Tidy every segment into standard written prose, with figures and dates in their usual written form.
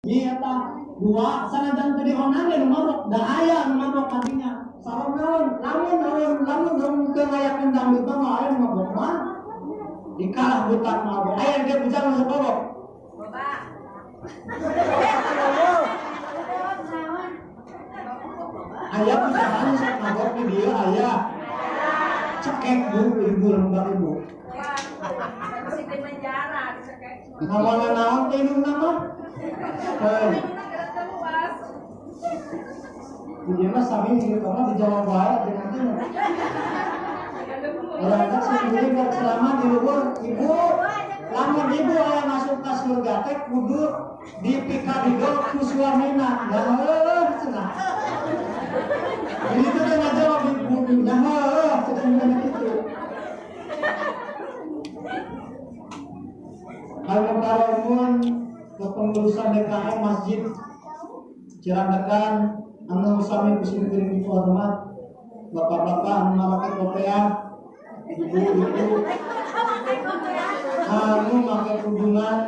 Iya ta dua sanajan teu dihonang ge nu mabok da aya nu mabok kadinya. Sabab naon? Lamun naon lamun lamun teu ngayakeun dangdut mah aya nu mabok mah dikalah butak mabok. Aya ge bujang nu mabok. Aya bujang anu sok mabok di dieu aya. Cekek bu ibu lembak ibu. Masih di penjara dicekek. Ngomongna naon teh indungna mah? Heuh. Di dia mah sami jeung kamu dijawab wae teh nanti. Urang teh sendiri berceramah di luhur ibu. Lamun ibu aya masuk ka surga teh kudu dipikadido ku suamina. Nah heuh cenah. Jadi itu teh ngajawab ibu nah heuh cenah kitu. Kalau kalaupun kepengurusan DKM Masjid Cirandekan anu sami kusim kuring dihormat bapak-bapak anu make kopiah ibu-ibu anu make kerudungan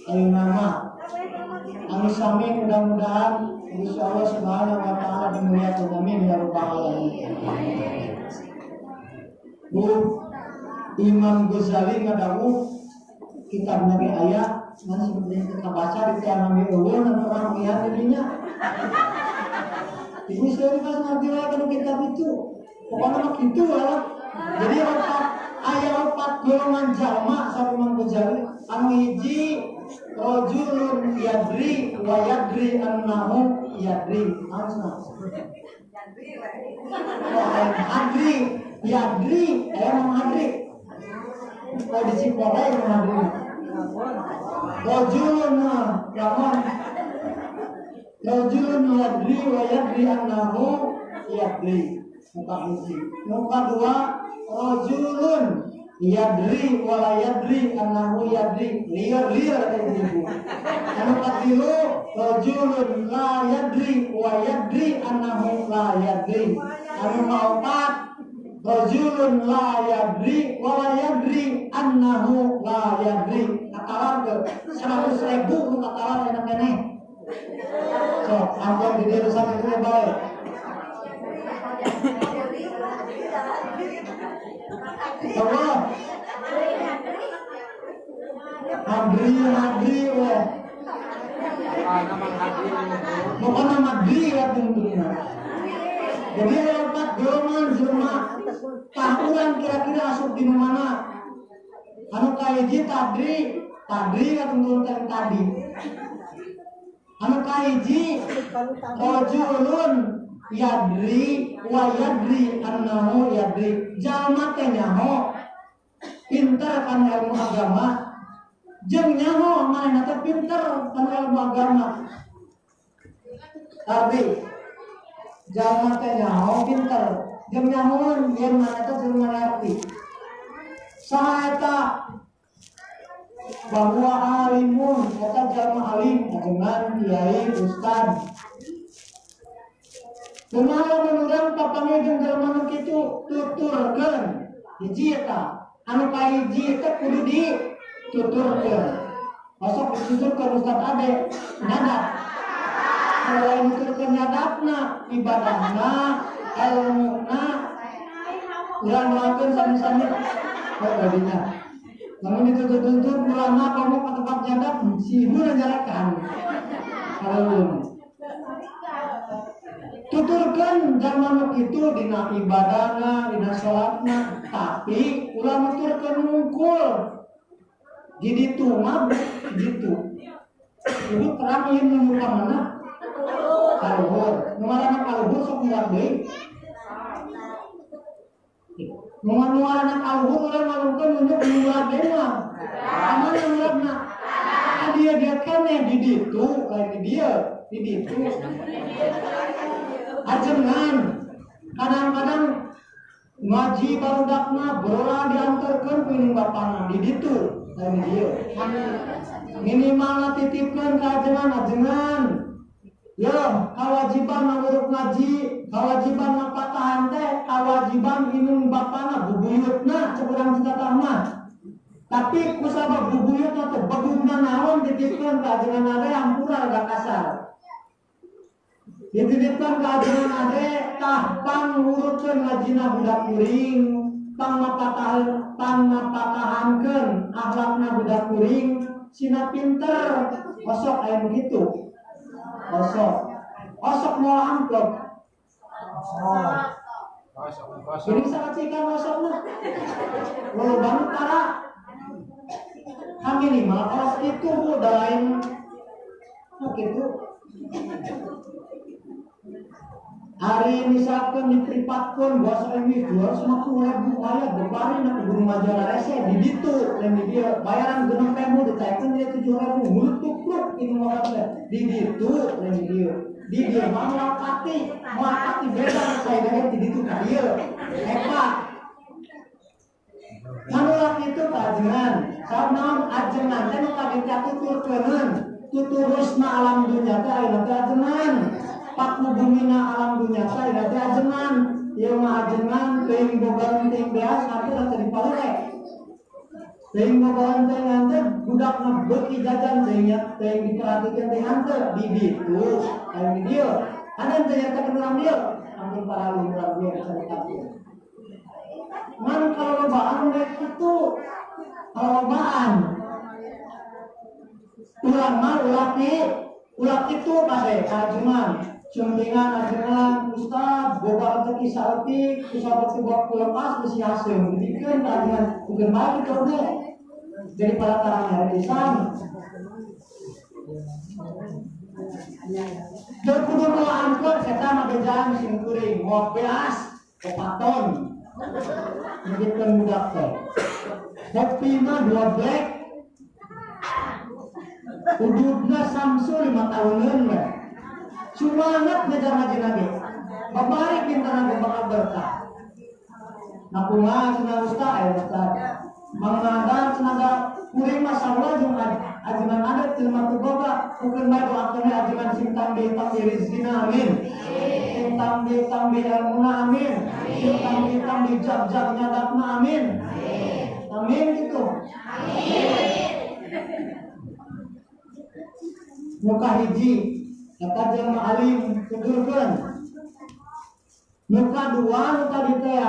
ayeuna mah anu sami mudah-mudahan insyaallah subhanahu wa ta'ala dimuliakan amin ya rabbal alamin. Bu Imam Ghazali ngadawuh kitab Nabi ayat mana sebenarnya kita baca di tiang Nabi eueuh dan orang lihat dirinya. Ibu sering pas ngerti wae kana kitab itu. Pokoknya mah kitu lah. Jadi opat aya opat golongan jalma saur Imam Ghazali anu hiji rajulun yadri wa yadri annahu yadri. Naon cenah? Adri yadri aya mah adri. Oh di Cikole yang adri. Rajulun lamun rajulun yadri wa yadri annahu yadri. Muka hiji. Muka dua rajulun yadri wa la yadri annahu yadri. Liar-liar ka ibu. Anu katilu rajulun la yadri wa yadri annahu la yadri. Anu kaopat rajulun la yadri wa la yadri annahu la yadri. Katalar ke 100.000 nu katalar enak keneh. Sok ampun di dieu rusak itu bae. Allah. Hadri hadri we. Pokokna madri we tungtungna. Jadi ada empat golongan jelema tah urang kira-kira asup di mana? Anu kahiji tadri, tadri katuntun teh tadi. Anu kahiji rajulun yadri wa yadri annahu yadri. Jalma teh nyaho pinter kana ilmu agama jeung nyaho manehna teh pinter kana ilmu agama. Tapi jalma teh nyaho pinter jeung nyahoeun yen manehna teh jelema ngarti. Saha eta bahwa alimun eta jalma alim ajengan kiai ustad. Kumaha lamun urang papanggih jeung jalma nu kitu tuturkeun hiji eta anu kahiji teh kudu dituturkeun. Osok dituturkeun ustad ade nyadap. Kalau lain nuturkeun nyadapna ibadahna ilmuna urang doakeun sami-sami oh tadinya. Lamun ditutur-tutur ulama kamu ke tempat nyadap si ibu nyarakan. Kalau tuturkan jalma nu kitu dina ibadahna, dina salatna, tapi ulah nuturkeun mungkul. Di ditu mah gitu. Ibu terang ieu nu ka mana? Kaluhur. Nu ngaranna kaluhur sok murah deui. Nu ngaranna kaluhur urang ngalungkeun nunjuk nu murah deui mah. Ka mana murahna? Ka dieu dia keneh di ditu, lain di dieu, di ditu. Ajengan kadang-kadang ngaji barudakna berolah diantarkeun ku indung bapana di ditu lain di dieu. Minimalna titipkeun ka ajengan ajengan. Yo, kawajiban nguruk ngaji, kawajiban ngapatahan teh, kawajiban indung bapana bubuyutna cek urang Citatah mah. Tapi kusabab bubuyutna teh bagugna naon dititipkeun ka ajengan are hampura da Dititipkan ka ajengan ade tah pangurutkeun ngajina budak kuring, pangmapatahankeun akhlakna budak kuring, sina pinter, osok aya nu kitu. Osok. Osok moal amplop. Ini sangat cikan osokna. Loba nu tara. Kami minimal kelas itu bu, udah lain gitu. Hari misalkan dipripatkan bahasa ini 250.000 aya bebari nak guru majalah rese di ditu lain di dia bayaran 6.000 ditaikkan dia 7.000 mulut tukruk ini mau di ditu lain di dia mah moal pati beda saya dari di ditu ka dieu hebat. Manulak itu kajengan sabab naon ajengan teh nu tadi tuturkeun tuturusna alam dunya teh ayeuna teh ajengan paku bumina alam dunya teh ayeuna teh ajengan ieu mah ajengan teuing boga teuing beas hampir teh dipalere teuing boga teuing hanteu budakna beuki jajan teuing teuing diperhatikeun teh hanteu di ditu aya di dieu hanan teh nyaritakeun urang dieu ampun para urang dieu dicaritakeun. Man kalau lobaan rek itu kalau lobaan ulang mah ulah itu pade ajengan cembingan ajengan ustad boga rezeki saeutik usaha teu lepas bisi haseum dibikeun ka ajengan bukan bae kitu oge daripada tarang nyari pisan teu kudu moal amplop eta mah bejaan sing kuring moal beas 4 ton nyebutkan budak teh kopi mah 2 black ududna Samsu 5 tahunan we semangat ngejar ngaji nabi babari pintar nabi bakal berkah nah kumaha cenah ustaz aya ustaz mangadan cenah kuring mah sarua jeung ajengan adat jelema teu boga bukeun bae doakeun we ajengan sing tambih tambih rezekina amin sing tambih tambih ilmuna amin sing tambih tambih jab-jab nyadapna amin amin gitu amin. Muka hiji eta jelema alim tugurkeun muka dua nu tadi teh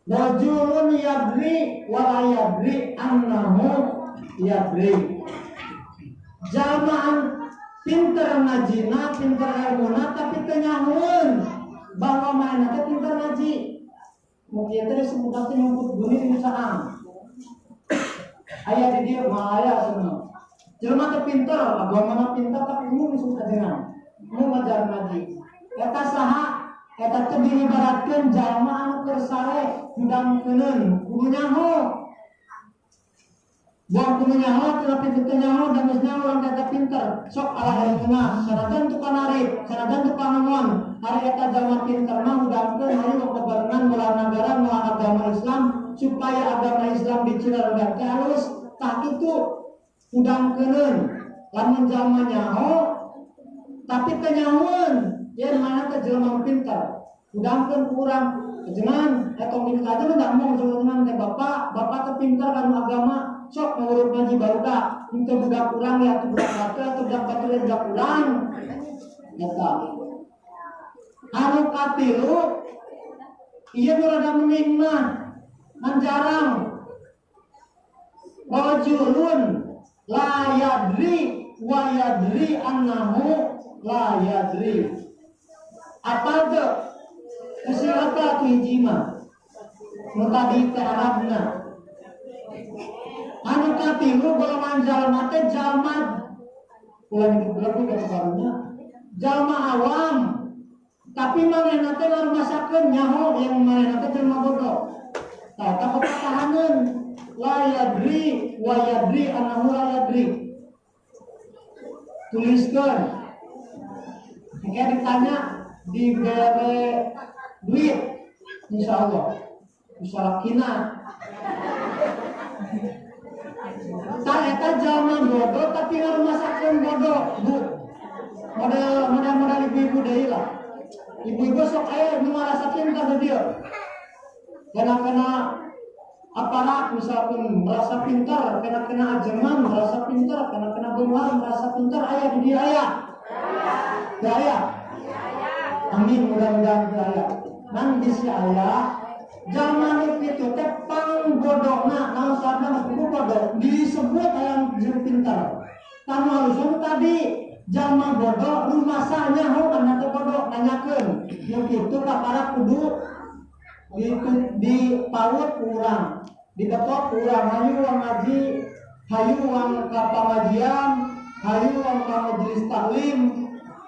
rajulun yadri wa la yadri annahu yadri. Jalmaan pinter ngajina, pinter ilmuna tapi teu nyahoeun bahwa manehna teh pinter ngaji. Mun kieu teh disebutna teh nyumput guni di saang. Aya di dieu mah aya cenah. Jelema teh pinter, agamana pinter tapi umum disebut ajengan. Umum ngajar ngaji. Eta saha? Eta teh diibaratkeun jalma anu keur sare hudang keuneun kudu nyaho. Buang kudu nyaho tapi teu nyaho da geus nyaho urang teh pinter. Sok ala ilmuna, sanajan tukang narik, sanajan tukang ngomong. Ari eta jalma pinter mah hudangkeun hayu bebarengan molah nagara molah agama Islam supaya agama Islam dicirargan teh halus. Tah kitu hudang keuneun. Lamun jalma nyaho tapi teu nyahoeun yen mana teh jelema pinter. Hudangkeun ku urang ajengan eta minta aja mah ngomong ajengan teh bapak, bapak teh pinter kanu agama, sok ngurut ngaji barudak, henteu budak urang ya atuh budak batur atuh budak batur budak urang. Eta. Anu katilu ieu nu rada mending mah ngan jarang. Rajulun la yadri wa yadri annahu la yadri. Apal teu? Mesti apa tuh hiji mah? Nu tadi teh Arabna. Anu katilu golongan jalma teh jalma ulah nyebut belagu ka karunya. Jalma awam tapi manehna teh ngarumasakeun nyaho yang manehna teh jelema bodoh. Tah eta patahaneun la yadri wa yadri annahu la yadri. Tuliskeun. Engke ditanya dibere duit insyaallah bisa lakina. Tah eta jalma bodoh tapi ngarumasakeun bodoh, Bu. Model ibu-ibu deui lah. Ibu-ibu sok aya nu ngarasakeun ka dieu. Kena-kena aparat misalkan merasa pintar, kena-kena ajeman merasa pintar, kena-kena beunghar merasa pintar, aya di dieu aya. Teu aya. Amin, mudah-mudahan teu aya. Ngan bisi aya jalma nu kitu teh panggodona naon sababna geus buku bodoh disebut hayang jeung pintar. Tanu halusun tadi jalma bodoh rumasa nyaho kana teu bodoh nanyakeun. Nu kitu kapara kudu di paut urang, dibetot urang hayu urang ngaji, hayu urang ka pangajian, hayu urang ka majelis taklim.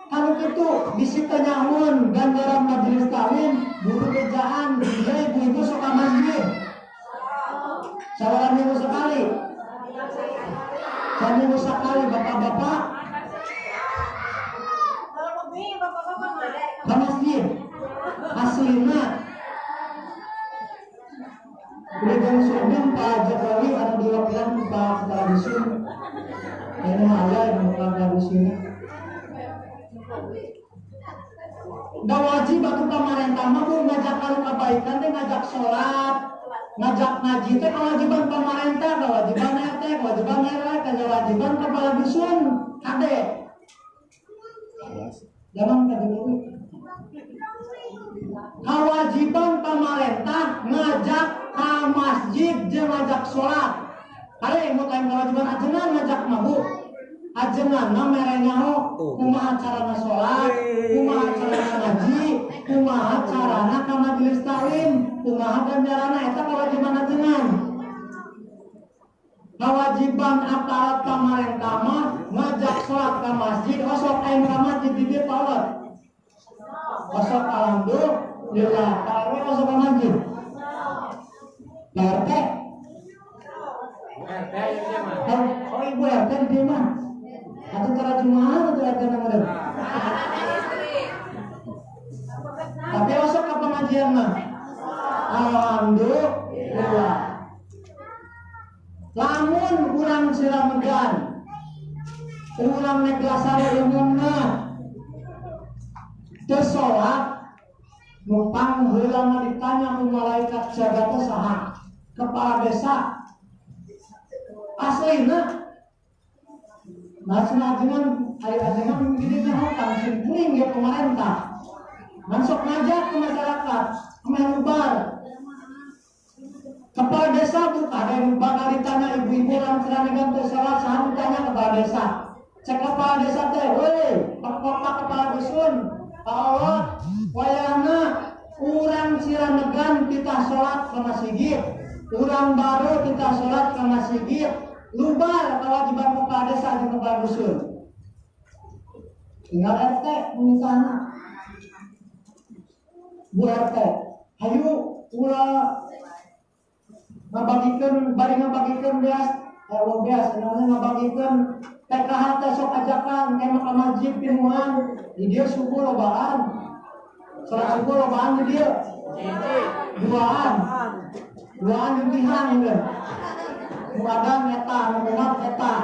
Anu kitu bisi teu nyahoeun ganjaran majelis taklim, guru bejaan, dia ibu-ibu sok ka masjid. Sabaraha minggu sekali? Saminggu sekali bapak-bapak ke masjid. Aslina Presiden Sugeng Pak Jokowi anu diwakilan Pak Kepala Dusun. Ini mah aya nu Kepala Dusun. Da wajib atuh pamarentah mah kudu ngajak ka kebaikan teh ngajak salat, ngajak ngaji teh kewajiban pamarentah, kewajiban RT, kewajiban RW, kewajiban kepala dusun. Kade. Zaman Pak Jokowi. Kewajiban pamarentah ngajak ke masjid jeung ngajak sholat. Kale mun lain kewajiban ajengan ngajak mabuk. Ajengan mah mere nyaho kumaha carana sholat, kumaha carana ngaji, kumaha carana ka majelis taklim, kumaha ganjarana eta kewajiban ajengan. Kewajiban aparat pamarentah mah ngajak sholat ke masjid, osok aing ka masjid di dieu paot. Osok alhamdulillah, kalau osok ka masjid. Pak RT. RT ieu mah. Oh, ibu RT di dieu mah. Atuh tara jumaah atuh RT na model. Tapi osok ka pengajian mah. Alhamdulillah. Lamun urang siramegan, urang neglasare umumna teu salat, nu pangheulana ditanya ku malaikat jaga teh saha? Kepala desa. Aslina nah cenah ajengan aya ajengan gini nyaho tangsin kuring ge pemerintah. Ngan sok ngajak ke masyarakat, ameh lubar. Kepala desa buka ada yang bakal ditanya ibu-ibu orang Ciranigan teh salat saha ditanya kepala desa. Cek kepala desa teh, woi, pak kepala dusun, Pak Allah, wayahna urang Ciranegan kita salat ke masjid, urang baru kita salat ke masjid, lubar kewajiban kepala desa jeung kepala dusun. Tinggal RT misalnya, Bu RT, hayu ulah ngabagikeun bari ngabagikeun beas, beas namanya ngabagikeun PKH teh sok ajakan ke ka masjid pinuhan di dieu subuh lobaan. Salat subuh lobaan di dieu. Duaan. Duaan leuwihan ieu. Nu adan eta, nu umat eta.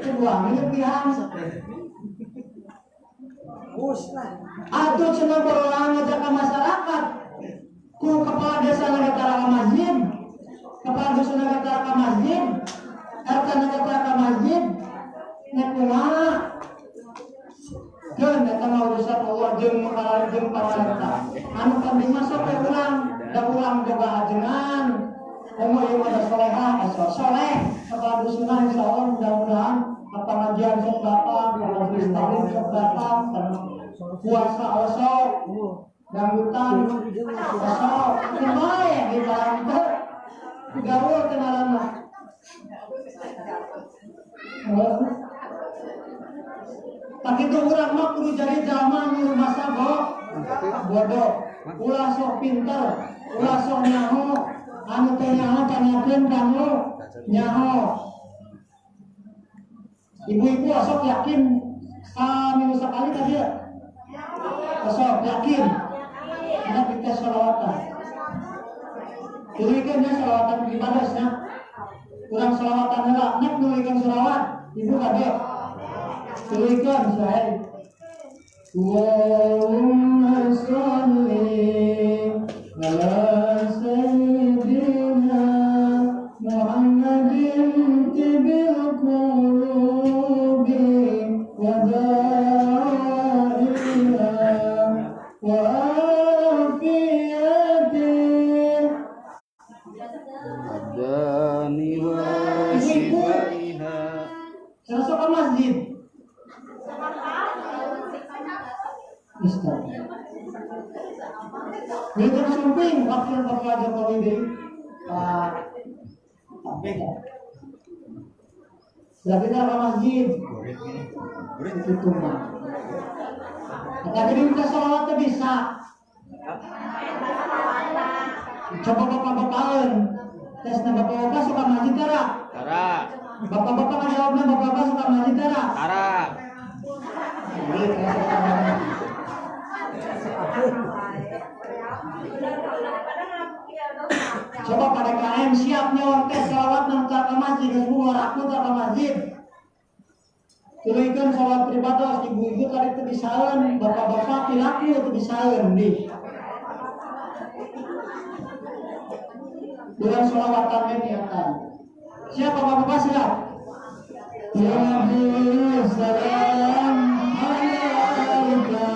Itu duaan leuwihan. Atuh cenah barolah ngajak ka masyarakat. Ku kepala desa ngatara ka masjid, kepala dusun ngatara ka masjid, RT ngatara ka masjid, nek kumaha? Keun eta mah urusan Allah jeung jeung pamarentah. Anu penting mah sok we urang, da urang boga ajengan. Komo ieu mah solehah, soleh, kepala dusunna insyaallah mudah-mudahan pengajian sok datang, majelis taklim sok datang, puasa osok, dangdutan osok, kumaha di barang teh gaul teh ngaranna. Tak itu urang mah kudu jadi jalma anu rumasa bodoh, ulah sok pinter, ulah sok nyaho, anu teh nyaho tanyakeun kanu nyaho. Ibu-ibu osok yakin saminggu sekali tadi ya? Osok yakin. Nah kita sholawatan. Tulikeun nya sholawatan ibadahnya. Urang sholawatan heula, nek nulikeun sholawat, ibu kade. Tulikeun sae. Allahumma sholli ala sayyidina Muhammadin tibil qulubi wa da'iha. Ustaz. Wilujeng sumping wakil Bapak Jokowi deui. Pak beda. Berarti ke masjid. Itu mah. Tapi minta sholawat teh bisa. Coba bapak-bapakeun. Tesna bapak-bapak suka masjid tara? Tara. Bapak-bapak ngajawabna bapak-bapak suka masjid tara? Tara. Coba pada KM siap nyawang tes sholawat nang ke masjid, geus bunga raku ke masjid. Tuluykeun sholawat pribados ibu-ibu tadi teu bisaeun, bapak-bapak pilaku teu bisaeun di. Dengan sholawatan niatan. Siap bapak-bapak siap? Ya Nabi salam alaika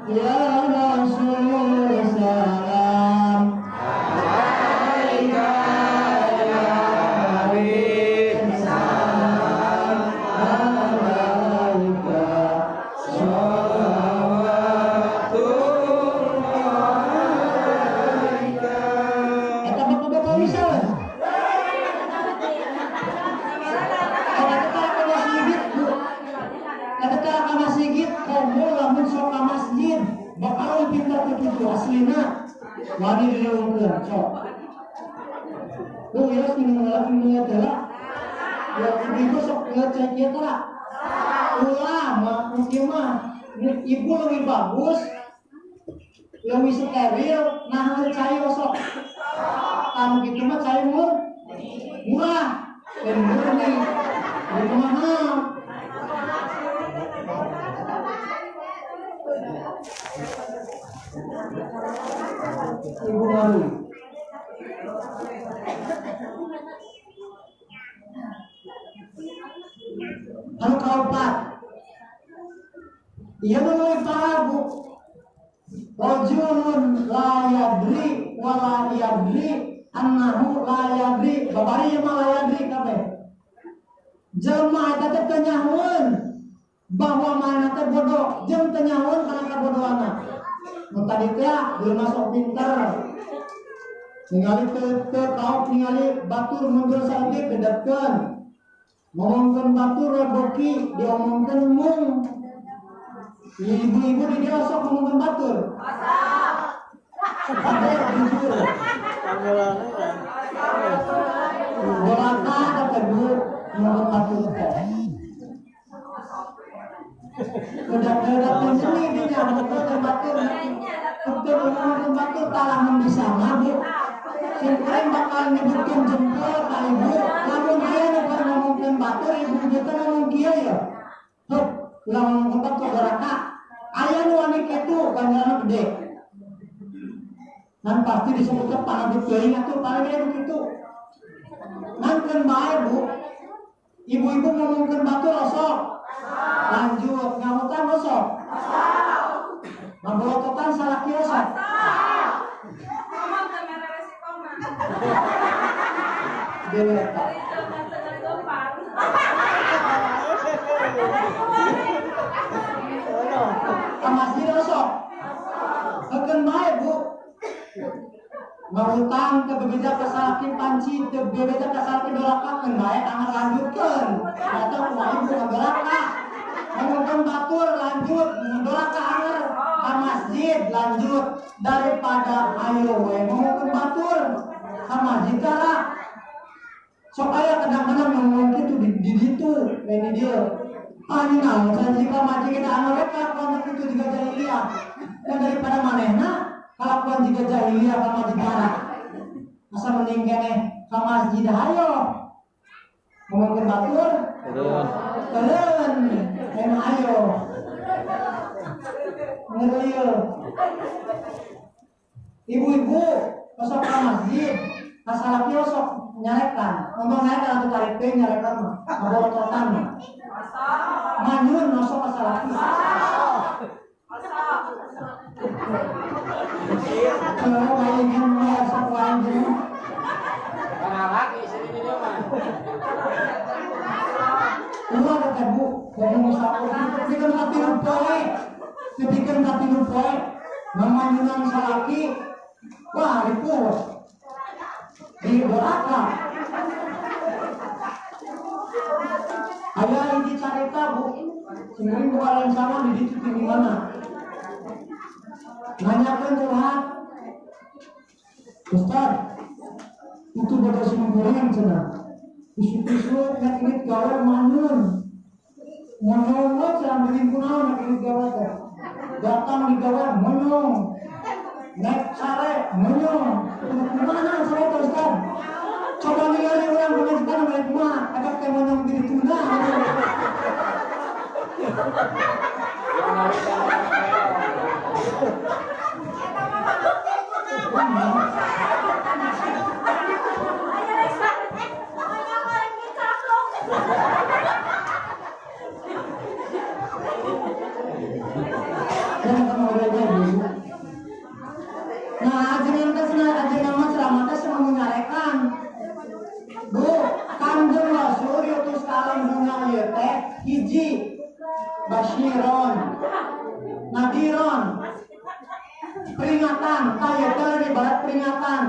ya Rasul salam alaika ya Habib salam alaika sholawatullah alaika. Eta bapak-bapak bisa? Masjid bakal pintar begitu aslina wani dileungkeun sok. Tuh ya minum lagi minum teh ya ibu sok ngecek ieu teh. Ulah mah ieu mah ibu lebih bagus lebih steril nah cai sok. Anu kitu mah cai murah dan murni itu mahal. Ibu malu. Anu kaopat. Ieu nu leuwih parah bu. Rajulun la yadri wa la yadri annahu la yadri. Babari ieu mah la yadri kabeh. Jelema eta teh teu nyahoeun bahwa mana teh bodoh, jeung teu nyahoeun kana kabodohanna. Nu tadi teh jelema sok pinter. Ningali teu kaop ningali batur mundur saeutik gedetkeun. Ngomongkeun batur reboki diomongkeun mung. Ibu-ibu di dia sok ngomongkeun batur. Kabeh jujur. Doraka teh Bu ngomongkeun batur teh. Udah seni dinya ngomongkeun batur. Untuk ngomongkeun batur talamun bisa mah Bu. Sing kurang bakal nyebutkeun jempol ka ibu, lamun ieu nu keur ngomongkeun batur ibu teh ngomong kieu ya. Tuh, ulah ngomongkeun batur doraka. Aya nu wani kitu ganjaranna gede. Nan pasti disebutnya panabut teuing atuh paling ge kitu. Ngan keun bae Bu. Ibu-ibu ngomongkeun batur osok. Lanjut ngamutan osok. Mabolototan salaki osok. Ka masjid osok. Heukeun bae Bu. Ngutang teu bebeja ka salaki panci, teu bebeja ka salaki doraka keun bae angan lanjutkeun. Eta kumaha ibu ngadoraka. Ngomongkeun batur lanjut, ngadoraka anger ka masjid lanjut daripada ayo we ngomongkeun batur ka masjid tara. Sok aya kadang-kadang ngomong kitu di ditu lain di dieu. Ah ini naon janji ka masjid kita anu rek kalakuan kitu jiga jahiliyah. Dan daripada manehna kalakuan jiga jahiliyah ka masjid tara. Asa mending keneh ka masjid hayo. Ngomongkeun batur Keren, enak ayo. Ngerieu. Ibu-ibu osok ka masjid, kasalaki osok nyarekan. Ngomong nyarekan atau tarik teh nyarekan mah, ngaborototan mah. Manyun osok kasalaki. Kalau bayangin mah osok wae. Laki sini dia mah. Ulah teh Bu, Komo misalkan tepikeun ka 3 poe. Tepikeun ka 3 poe. Mamanyunan salaki wah ripus. Di doraka. Aya hiji carita Bu. Singering bukan sama di ditu di mana? Nanyakeun curhat. Ustaz, itu bodoh simkuring cenah. Isuk-isuk nek init gawe manyun. Monyong cenah beuling kunaon nek init gawe teh. Datang di gawe monyong. Nek sare monyong. Kumaha sare teh Ustaz? Coba ningali urang pengajian balik kumaha, eta teh monyong di dituna. Nah, ajengan teh cenah ajengan mah ceramah teh cenah nyarekan. Bu, Kangjeng Rasul diutus ka alam dunya ieu teh hiji basyiron, nadiron, peringatan, tah ieu teh ibarat peringatan.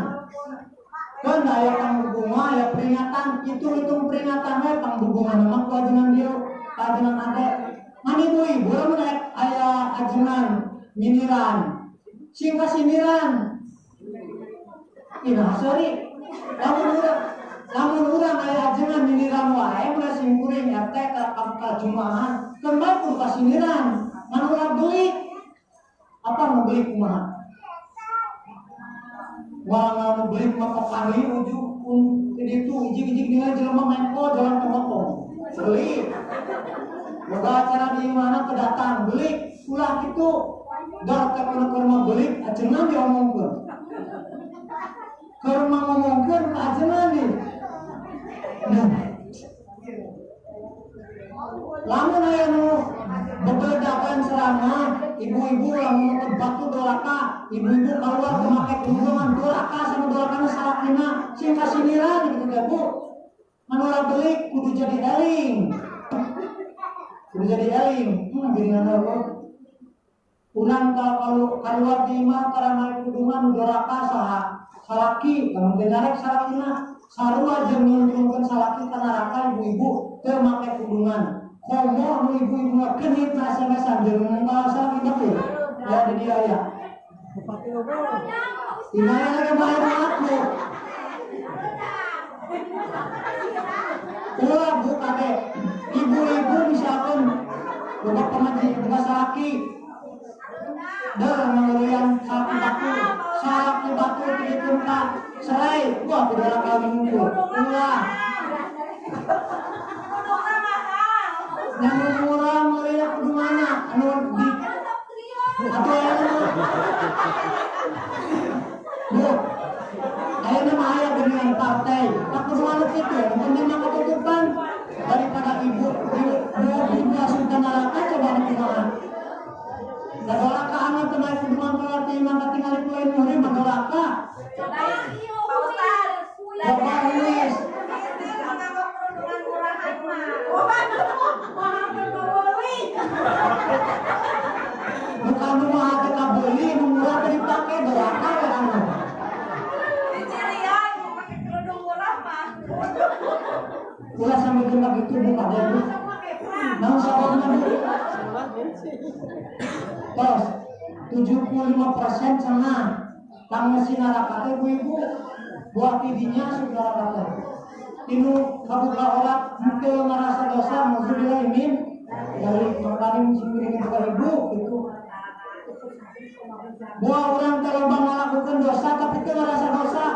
Kan aya pangbubunga aya peringatan, hitung-hitung peringatan we pangbubungan mah ku ajengan dieu, ajengan ade. Ngan ibu-ibu lamun aya ajengan nyinyiran, sing kasindiran. Ina sorry, lamun urang aya ajengan nyinyiran wae mun sing kuring RT ka jumahan, keun bae kudu kasindiran. Ngan urang beli apa nu beli kumaha? Walang nu beli mah papanggih ujung di ditu ijig-ijig ningali jelema mengko jalan ke motong. Beli. Boga acara di mana kedatang beli ulah kitu. Dar teh keur mah beli ajengan diomongkeun. Keur mah ngomongkeun ka ajengan nih. Nah. Lamun aya nu bebeledakan ceramah, ibu-ibu lamun nu batu doraka, ibu-ibu keluar make kerudungan doraka sama dorakana salakina sing kasindiran kitu teh Bu. Anu ulah beli kudu jadi eling. Kudu jadi eling. Giringan eueuh. Urang kalau keluar di imah tara naik kudungan doraka saha salaki lamun teh nyarek salakina sarua jeung nunjungkeun salaki ka neraka ibu-ibu teu make kudungan. Komo nu ibu-ibu genit na SMS-an jeung salaki batur. Ya di dia ya. Inaya lagi bae aku. Ulah Bu kade ibu-ibu misalkan boga pamajikan boga salaki dah ngeluyan salaki batur tikeun ka serai wah kudu kawin unggul ulah yang murah meuli kudu mana anu di atuh aya Bu ayeuna mah aya geuningan partai tak kudu anu kitu nu penting mah katutupan daripada ibu ibu asup ka neraka coba nu kumaha. Doraka anu teu naik kudungan berarti mah katingali ku lain muhrim mah doraka. Pak Ustaz, Bapak Luis. Kerudungan murahan mah. Wah, hampir beli. Bukan nu mah teu kabeli, nu murah teu dipake doraka we anu. Di Cirian mau pakai kerudung murah mah. Ulah sampe geuna kitu Bu kade Bu. Naon sababna Bu? Tos 75% cenah tangesi neraka teh ibu-ibu buah tidinya asup neraka teh. Tinu kabuka olat henteu ngarasa dosa nauzubillah min dari makanin sing buka ibu gitu. Buah urang teh loba ngalakukeun dosa tapi teu ngarasa dosa.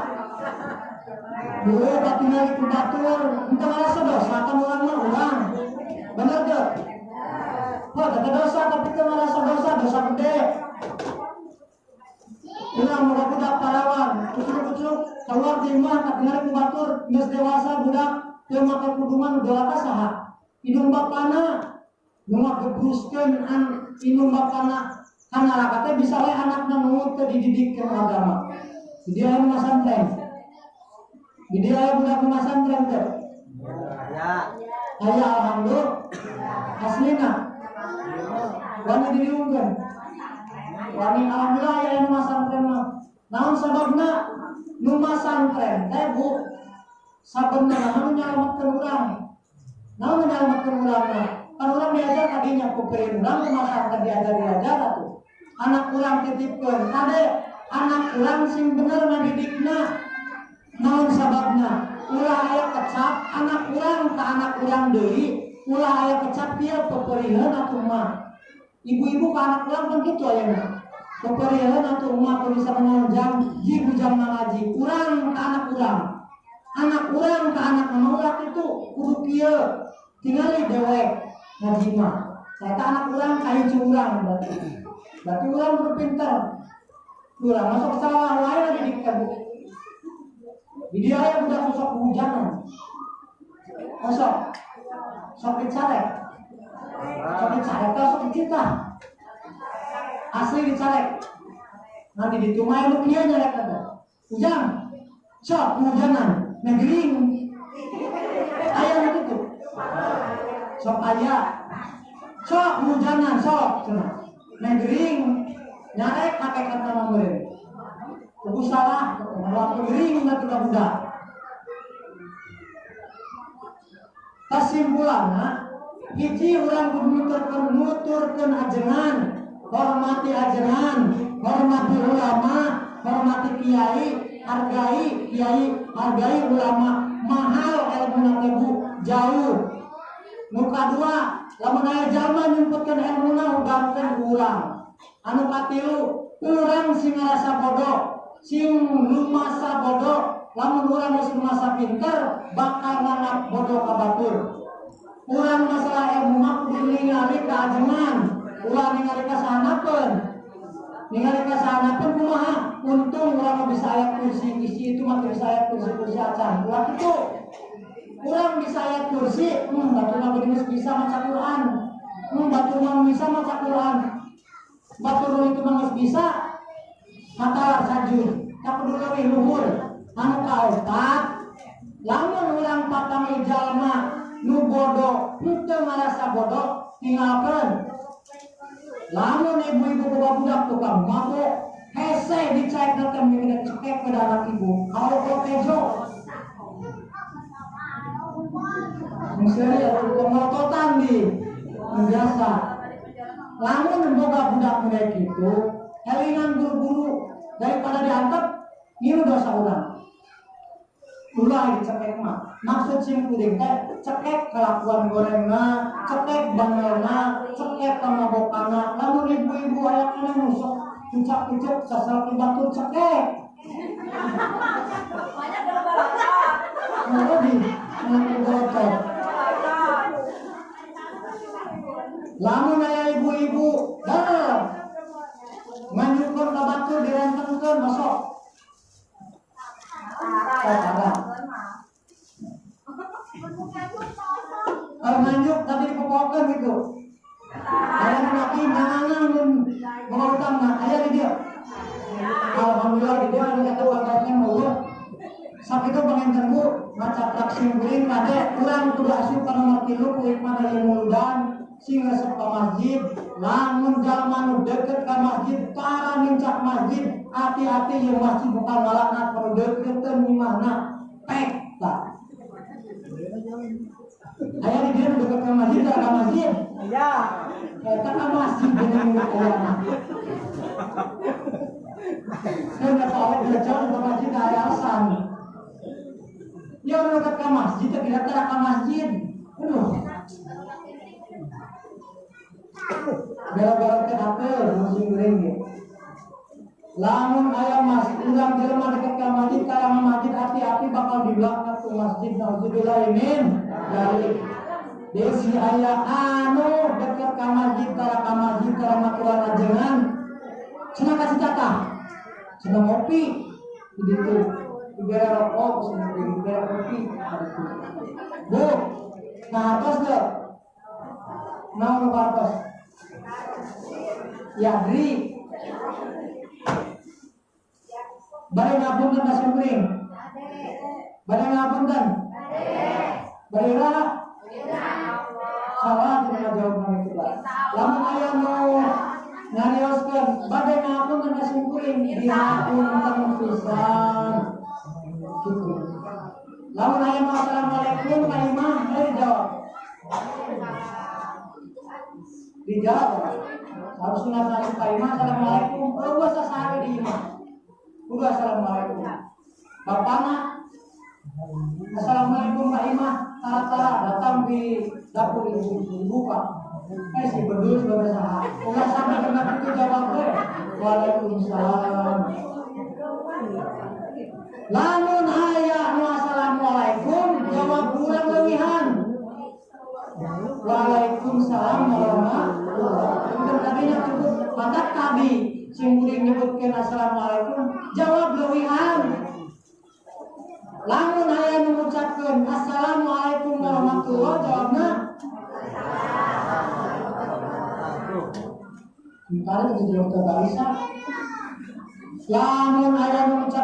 Dulu katingali ku batur henteu ngarasa dosa kan urang mah urang. Bener teu? Oh, ada dosa tapi teu ngarasa dosa, dosa gede. Urang boga budak parawan, kucluk-kucluk keluar di imah katingali ku batur geus dewasa budak teu make kudungan doraka saha? Indung bapana nu ngagebruskeun an indung bapana ka neraka teh bisa we anakna nu teu dididik ke agama. Di dieu aya nu masantren. Di dieu aya budak nu masantren teh. Ya. Aya alhamdulillah. Aslina wani diriungkeun. Wani alhamdulillah aya nu masantren mah. Naon sababna nu masantren teh Bu? Sabenerna nu nyalametkeun urang. Naon nu nyalametkeun urang mah? Kan urang diajar tadinya kupirin urang nu masantren diajar atuh. Anak urang titipkeun kade anak urang sing bener ngadidikna. Naon sababna? Ulah aya kecap anak urang ka anak urang deui, ulah aya kecap ieu peperiheun atuh mah. Ibu-ibu ka anak urang kan kitu ayeuna. Peperiheun atuh mah kudu bisa menonjang ji bujang ngaji. Urang ka anak urang. Anak urang ka anak ulah kitu kudu kieu. Tingali dewek ngaji mah. Eta anak urang ka incu urang berarti. Berarti urang kudu pinter. Urang masuk salah wae lagi di Bu. Di dia aya budak sosok hujanan. Osok. Sok dicarek. Sok dicarek teh sok dicita. Asli dicarek. Nanti ditumai nu kieu nyarek teh. Ujang. Sok hujanan, negering. Aya nu kitu. Sok aya. Sok hujanan sok cenah. Negering nyarek hakikatna mah meureun. Kudu salah, waktu gering nanti ka budak. Kesimpulanna, hiji urang kudu nuturkeun ajengan, hormati ajengan, hormati ulama, hormati kiai, hargai kiai, hargai ulama. Mahal ilmuna teh Bu, jauh. Nu kadua, lamun aya jalma nyumputkeun ilmuna hudangkeun urang. Anu katilu, urang sing ngarasa bodoh, sing lumasa bodoh, lamun urang geus lumasa pinter bakal nganggap bodoh ka batur. Urang masalah ilmu mah kudu ningali ka ajengan, ulah ningali ka sahanapeun. Ningali ka sahanapeun kumaha? Untung urang mah bisa ayat kursi, isi itu mah bisa ayat kursi-kursi acan. Ulah kitu. Urang bisa ayat kursi, batur mah geus bisa maca Quran. Batur mah bisa maca Quran. Batur itu mah geus bisa katalar sajur, tak kudu leuwih luhur. Anu kaopat, lamun urang papanggih jalma nu bodoh, henteu ngarasa bodoh, tinggalkeun. Lamun ibu-ibu boga budak tukang mabok, hese dicaekna teh mimina cekek ke anak ibu. Kalau kejo. Misalnya tukang melototan di biasa. Lamun boga budak mereka gitu, elingan guru-guru daripada diantep ngilu dosa urang. Ulah dicekek mah. Maksud sing kuring teh cekek kelakuan gorengna, cekek bangelna, cekek pamabokana. Lamun ibu-ibu aya kana nu sok pucak-pucuk sasal ki batur cekek. Banyak balapan. Di bolotot. Lamun aya ibu-ibu dar nganyukeun ka batur direntengkeun masuk. Tara. Kalau nganjuk tapi dipopokeun gitu. Aya nu laki ngangangan mun boga utang mah aya di dieu. Alhamdulillah di dieu anu eta wakatnya meueuh. Sakitu panginten Bu ngacaplak sim kuring kade urang kudu asup ka nomor 3 ku hikmah dari muludan sing resep ka masjid. Lamun jalma nu deket ka masjid tara nincak masjid, hati-hati ieu masjid bukan malaknat perlu deketeun imahna pek tah. Aya di dieu nu deket ka masjid tara ka masjid. Aya. Eta ka masjid bener nu ayana. Saya nggak tahu jauh ke masjid aya alasan. Ya nu deket ka masjid teh kira tara ka masjid. Aduh. Gara-gara teh apel musim goreng ge. Lamun aya masjid urang jelema deket ka masjid karang masjid hati-hati bakal dilaknat ku masjid nauzubillah min dzalik. Desi aya anu deket ka masjid tara ka masjid tara maturan ajengan cenah kasih catah cenah ngopi di ditu dibere rokok cenah dibere kopi gitu. Bu, kahartos teu? Naon nu kahartos? Yadri. Bade ngapunten ka simkuring? Bade ngapunten? Bade iraha? Salah tidak Lamun aya nu nyarioskeun bade ngapunten ka simkuring dihapunten pisan. Gitu. Lamun aya nu assalamualaikum ka imah teh dijawab. Dijawab. Harus sunat masuk ka imah assalamualaikum. Eueuh sasare di imah. Kudu assalamualaikum. Bapana assalamualaikum Pak Imah, tara-tara datang di dapur ibu dibuka. Si bedul sebagai saha. Ulah sampai kena itu jawab we. Waalaikumsalam. Lamun aya nu assalamualaikum jawab urang leuwihan. Waalaikumsalam warahmatullahi wabarakatuh. Tadinya cukup maka tadi sing kuring nyebutkeun assalamualaikum jawab leuwihan. Lamun aya nu ngucapkeun assalamualaikum warahmatullahi jawabna entar jadi dokter Barisa. Lamun aya nu ngucapkeun